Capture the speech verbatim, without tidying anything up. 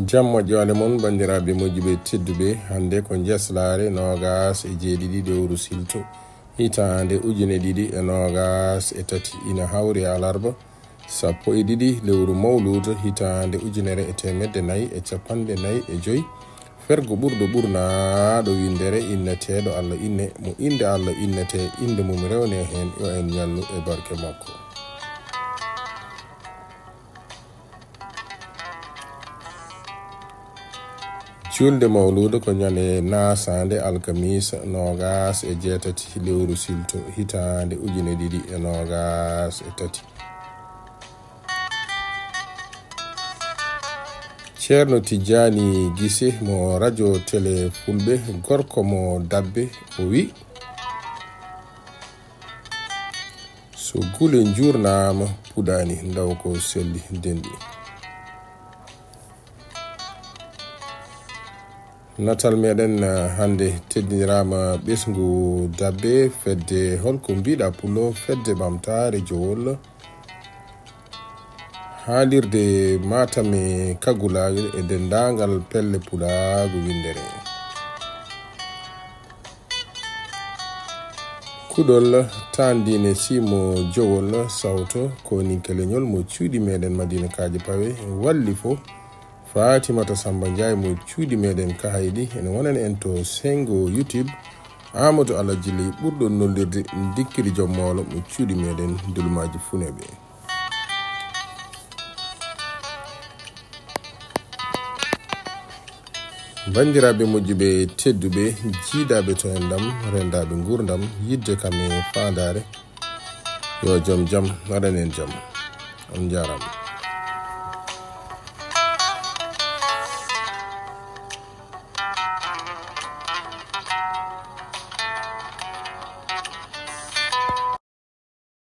Jam moƴƴoonde mon, banndiraaɓe moƴƴuɓe tedduɓe. Hannde ko njeslaare noogaas e jeeɗiɗi lewru silto, hitaande ujine ɗiɗi e noogaas e tati. Ina hawri e alarba, sappo e ɗiɗi lewru mawluuda, hitaande ujunere e teemedde nayi e capanɗe nayi e joy. Fergo ɓurɗo ɓurnaaɗo winndere inneteeɗo Alla inne, mo innde Alla innetee, innde mum rewnee heen, yo en ñallu e barke makko. Juulde mawluuda ko ñande naasaande alkamiisa noogaas e jeetati lewru silto hitaande ujine ɗiɗi e noogaas e tati. Ceerno Tijjaani Gise mo rajo tele Fulɓe, gorko mo Dabbe, o wi: "So gule njuurnaama puɗaani, ndaw ko selli denɗi." Natal meɗen, eh, hannde teddiniraama ɓesngu Dabbe, fedde holko mbiɗa Pullo, fedde ɓamtaare Jowol, haalirde Matam e Kagulaagal e denndaangal pelle pulaagu winndere. Kuɗol taandiine simo Jowol sawto ko ninke leñol mo cuuɗi meɗen Madina Kaaji Pawe walli fof. Fatimata Samba Ndiaye mo cuuɗi meɗen Kahayɗi ene wonani en to sengo YouTube. Amadou Alhaji Ley ɓurɗo nollirde ndikkiri joom moolo mo cuuɗi meɗen Dulmaaji Funeeɓe. Banndiraaɓe moƴƴuɓe tedduɓe, jiidaaɓe to enɗam, renndaaɓe nguurndam, yidde kam e faandaare, yo joom jam waɗan en jam. On njaaraama.